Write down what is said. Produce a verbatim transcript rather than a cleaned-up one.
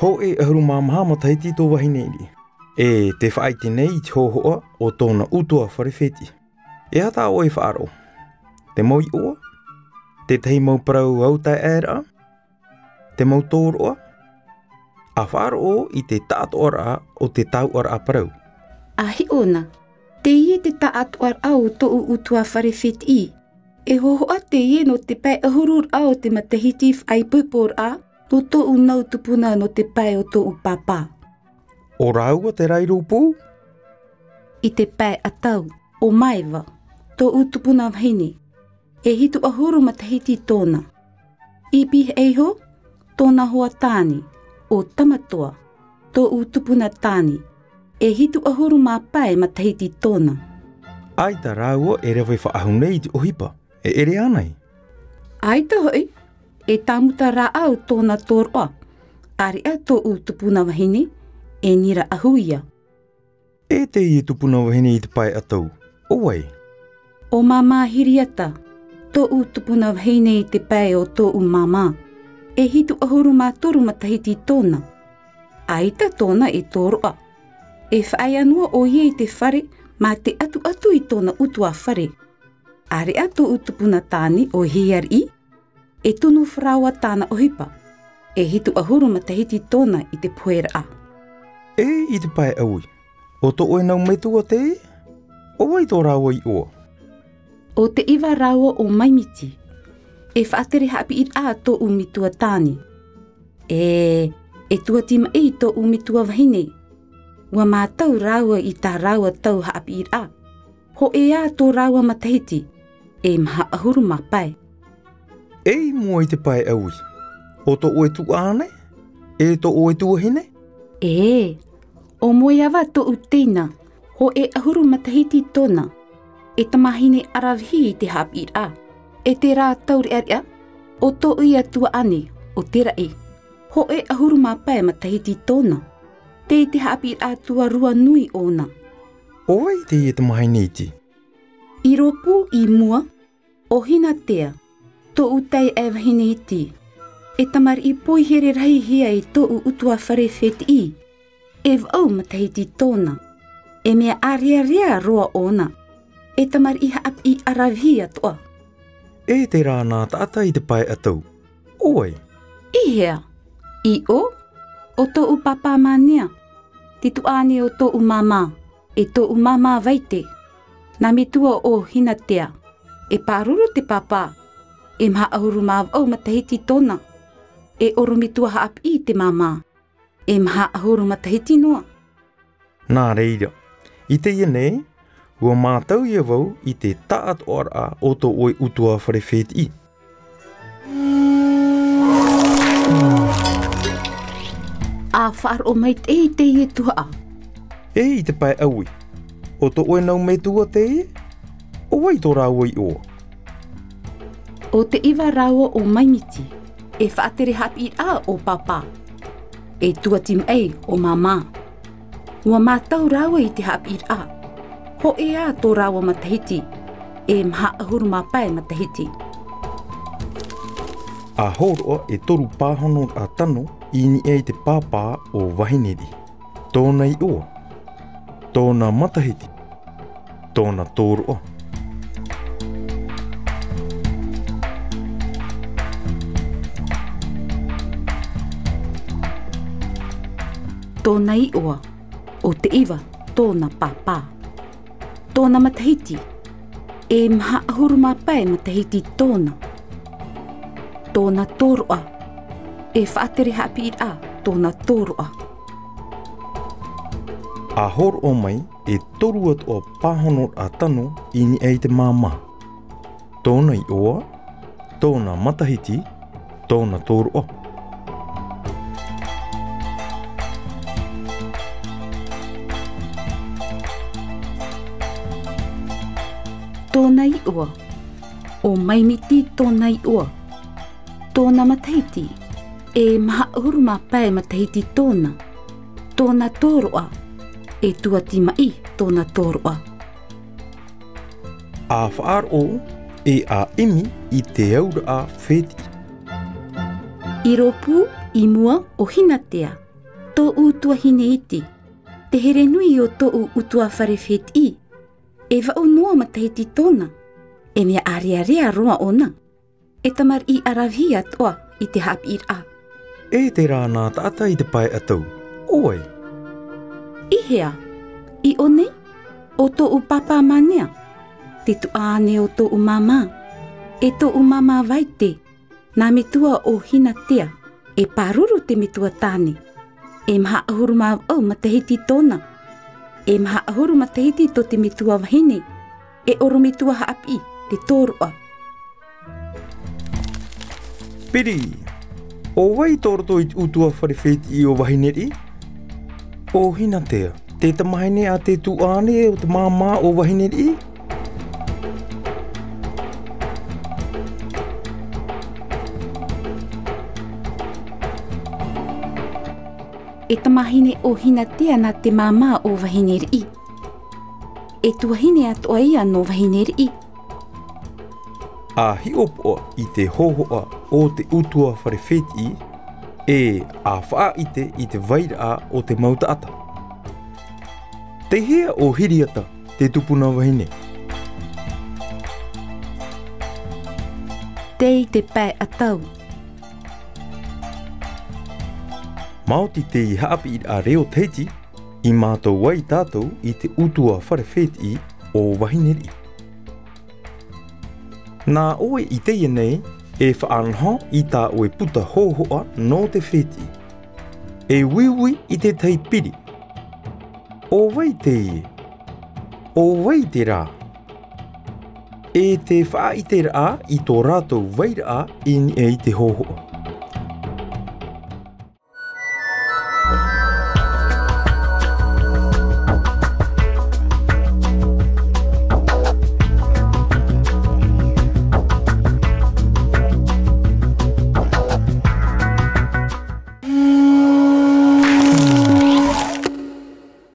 Hōʻē ʻahuru mā maha matahiti tō Vahineriʻi. E tē faʻaʻite nei i te hōhoʻa o tōna ʻutuāfare fētiʻi. E aha tā ʻoe e faʻaroʻo? Te mau iʻoa? Te tahi mau parau autaeaeraʻa? Te mau tōroʻa? ʻA faʻaroʻo i te taʻatoʻaraʻa o te tāuʻaraʻa parau. ʻA hiʻo na, teie te taʻatoʻaraʻa o tōʻu ʻutuāfare fētiʻi. E hōhoʻa teie nō te pae ʻahururaʻa o te matahiti faʻaipoiporaʻa nō tōʻu nau tupuna nō te pae o tōʻu pāpā. ʻO rāua terā i rōpū? I te pae ʻatau, ʻo Maeva, tōʻu tupuna vahine, e hitu ʻahuru matahiti tōna. I pihaʻi iho, tōna hoa tāne, ʻo Tamatoa, tōʻu tupuna tāne, e hitu ʻahuru mā pae matahiti tōna. ʻAita rāua e rave faʻahou nei i te ʻohipa, e ʻere ānei? ʻAita hoʻi, e tāmuta rāʻau tōna tōroʻa, ʻāreʻa tōʻu tupuna vahine, e nira ʻahu ia. E teie tupuna vahine i te pae ʻatau, ʻo vai? ʻO Māmā Hiriata, tōʻu tupuna vahine i te pae o tōʻu māmā, e hitu ʻahuru mā toru matahiti tōna. ʻAita tōna e tōroʻa. E faʻaea noa ʻoia i te fare, mā te ʻatuʻatu i tōna ʻutuāfare. ʻĀreʻa tōʻu tupuna tāne ʻo Hiariʻi, e tunu faraoa tāna ʻohipa, e hitu ʻahuru matahiti tōna i te poheraʻa. E i te pae ʻaui, ʻo tō ʻoe nau metua teie? ʻO vai tō rāua iʻoa? ʻO Teʻiva rāua ʻo Maimiti, e faʻatere haʻapiʻiraʻa tōʻu metua tāne. E, e tuati maʻi tōʻu metua vahine. ʻUa mātau rāua i tā rāua tau haʻapiʻiraʻa. Hōʻē ā tō rāua matahiti, e maha ʻahuru mā pae. E i mua i te pae ʻaui, ʻo tō ʻoe tuaʻane, e tō ʻoe tuahine? E, ʻo Moeava tōʻu teina, hōʻē ʻahuru matahiti tōna, e tamāhine ʻaravihi i te haʻapiʻiraʻa, e terā taureʻareʻa, ʻo tōʻu ia tuaʻane, ʻo Teraʻi, hōʻē ʻahuru mā pae matahiti tōna, tei te haʻapiʻiraʻa tuarua nui ʻōna. ʻO vai teie tamāhine iti? I rōpū i mua, ʻo Hinatea, tōʻu taeaʻe vahine iti, e tamariʻi poihere rahi hia i tōʻu ʻutuāfare fētiʻi, e vaʻu matahiti tōna, e mea ʻārearea roa ʻōna, e tamariʻi haʻapiʻi ʻaravihi atoʻa. E terā nā taʻata i te pae ʻatau, ʻo vai? I hea? I ʻō, ʻo tōʻu pāpā Mānea, te tuaʻane o tōʻu māmā, e tōʻu māmā Vaite, nā metua ʻo Hinatea, e pāruru te pāpā, e maha ʻahuru mā vaʻu matahiti tōna, e ʻorometua haʻapiʻi te māmā, e maha ʻahuru matahiti noa. Nā reira, i teie nei, ʻua mātau ia vau i te taʻatoʻaraʻa o tō ʻoe ʻutuāfare fētiʻi. ʻA faʻaroʻo maitaʻi i teie tuhaʻa. E i te pae ʻaui, ʻo tō ʻoe nau metua teie? ʻO vai tō rāua iʻoa? ʻO Teʻiva rāua ʻo Maimiti, e faʻatere haʻapiʻiraʻa o pāpā. E tuati maʻi ʻo māmā. ʻUa mātau rāua i te haʻapiʻiraʻa. Hōʻē ā tō rāua matahiti, e maha ʻahuru mā pae matahiti. ʻA hōroʻa e toru pāhonoraʻa tano i niʻa i te pāpā o Vahineri. Tōna iʻoa, tōna matahiti, tōna tōroʻa. Tōna iʻoa, ʻo Teʻiva tōna pāpā. Tōna matahiti, e maha ʻahuru mā pae matahiti tōna. Tōna tōroʻa, e faʻatere haʻapiʻiraʻa tōna tōroʻa. ʻA hōroʻa mai e toru atoʻa pāhonoraʻa tano i niʻa i te māmā. Tōna iʻoa, tōna matahiti, tōna tōroʻa. Tōna iʻoa, ʻo Maimiti tōna iʻoa. Tōna matahiti, e maha ʻahuru mā pae matahiti tōna. Tōna tōroʻa, e tuati maʻi tōna tōroʻa. ʻA faʻaroʻo, e ʻa ʻimi i te auraʻa fētiʻi. I rōpū i mua ʻo Hinatea, Tōʻu tuahine iti, te here nui o tōʻu ʻutuāfare fētiʻi, e vaʻu noa matahiti tōna, e mea ʻārearea roa ʻōna. E tamariʻi ʻaravihi atoʻa i te haʻapiʻiraʻa. E terā nā taʻata i te pae ʻatau, ʻo vai? I hea? I ʻō nei, ʻo tōʻu pāpā Manea, te tuaʻane o tōʻu māmā, e tōʻu māmā Vaite, nā metua ʻo Hinatea, e pāruru te metua tāne. E maha ʻahuru mā vaʻu matahiti tōna. E maha ʻahuru matahiti tō te metua vahine, e ʻorometua haʻapiʻi te tōroʻa. Piri, ʻo vai tō roto i te ʻutuāfare fētiʻi o Vahineriʻi? ʻO Hinatea, te tamahine a te tuaʻane o te māmā o Vahineriʻi? E tamahine ʻo Hinatea nā te māmā o Vahineriʻi. E tuahine atoʻa ia nō Vahineriʻi. A hiʻopoʻa i te hōhoʻa o te ʻutuāfare fētiʻi, e a faʻaʻite i te vairaʻa o te mau taʻata. Tei hea ʻo Hiriata, te tupuna vahine? Tei te pae ʻatau. Maoti te haʻapiʻiraʻa reo Tahiti, i mātau ai tātou i te ʻutuāfare fētiʻi o Vahineriʻi. Nā ʻoe i teie nei, e faʻanaho i tā ʻoe puta hōhoʻa nō te fētiʻi. E uiui i te tahi piri. ʻO vai teie? ʻO vai terā? E te faʻaʻiteraʻa i tō rātou vairaʻa i niʻa i te hōhoʻa.